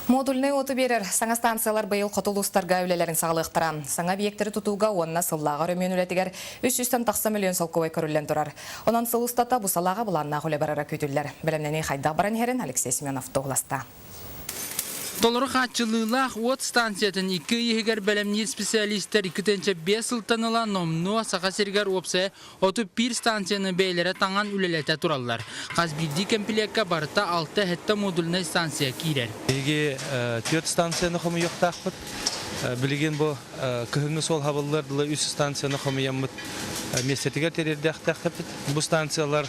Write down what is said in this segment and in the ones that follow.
Модульнай уоту биэрэр саҥа станциялар быйыл хоту улуустарга үлэлэрин саҕалыахтара. Саҥа объектэри тутууга уонна сыллааҕы өрөмүөн үлэтигэр 300-тэн тахса мөлүйүөн солкуобай көрүллэн турар. Онон сыл устата бу салааҕа былааннаах үлэ барара күүтүллэр. Бэлэмнэнии хайдах баран иһэрин Алексей Семенов туоһуласта. Толору хааччыллыылаах уот станциятын икки ый иһигэр бэлэмниир специалистар 2,5 сылтан ыла номнуо Саха сиригэр уопсайа 31 станцияны бэйэлэрэ таҥан үлэлэтэ тураллар. Хас биирдии кэмпилиэккэ барыта 6-7 модульнай станция киирэр. Биһиги түөрт станцияны хомуйуохтаахпыт. Билигин бу кыһыҥҥы суол хабыллыар дылы үс станцияны хомуйаммыт миэстэтигэр тириэрдиэхтээхпит. Бу станциялар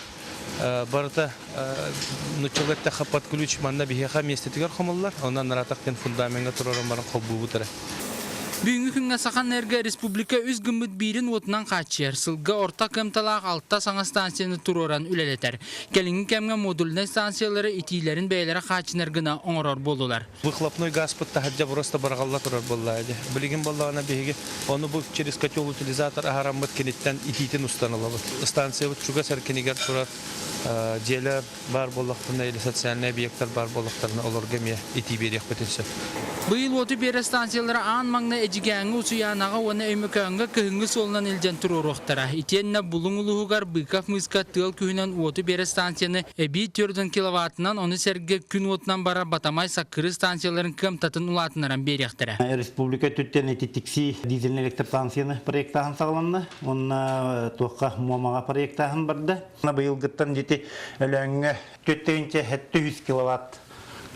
барыта нуччалыы эттэххэ под ключ манна биһиэхэ миэстэтигэр хомуллар. Онон наратах диэн фундамеҥҥа тураран баран холбуубут эрэ. Бүгүҥҥү күҥҥэ Сахаэнерго республика үс гыммыт биирин уотунан хааччыйар, сылга орто кыамталаах алта саҥа станцияны туруоран үлэлэтэр. Кэлиҥҥи кэмҥэ модульнай станциялары итиилэрин бэйэлэрэ хааччынар гына оҥорор буоллулар. Выхлопной газпыт таһырдьа просто быраҕылла турар буоллаа дии. Билигин буоллаҕына биһиги ону бу через котел утилизатор аһараммыт киниттэн итиитин устан ылабыт. Станциябыт чугас эркинигэр турар дьиэлэр баар буоллахтарына или социальнай объектар баар буоллахтарына олорго эмиэ итии биэриэхпитин сөп. Быйыл уоту биэрэр станциялара аан маҥнай Эдьигээҥҥэ, Усуйаанаҕа уонна Өймөкөөҥҥө кыһыҥҥы суолунан илдьэн туруоруохтара. Итиэннэ Булуҥ улууһугар Быков Мыыска тыал күһүнэн уоту биэрэр станцияны эбии 4 киловаттынан, ону сэргэ күн уотунан барар Батамай, Саккыры станцияларын кыамтатын улаатыннаран биэриэхтэрэ. Республика өттүттэн ити Тиксии дизельнай электростанцияны проектааһын саҕаланна. Уонна туохха Муомаҕа проектааһын барда. Быйылгыттан дьити Өлөөҥҥө 4 киловатт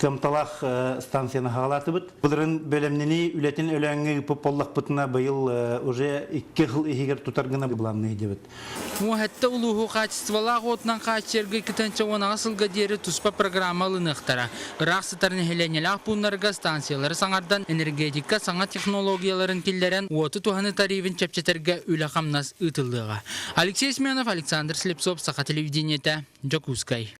кыамталаах станцияны хаалаатыбыт. Былырын бэлэмнэнии үлэтин Өлөөҥҥө ыыппыт буоллахпытына быйыл уже икки сыл иһигэр тутар гына былаанныы дебит. Муоһэтте улууһу хаачыстыбалаах уотунан хааччыйарга 2018 сылга диэри туспа программа ылыныахтара. Ыраах сытар нэһилиэнньэлээх пууннарга станциялары саҥардан, энергетика саҥа технологияларын киллэрэн, уоту туһаныы тарифын чэпчэтэргэ үлэ-хамнас ыытыллыаҕа. Алексей Семенов, Александр Слепцов, Саха телевидениетэ, Дьокуускай.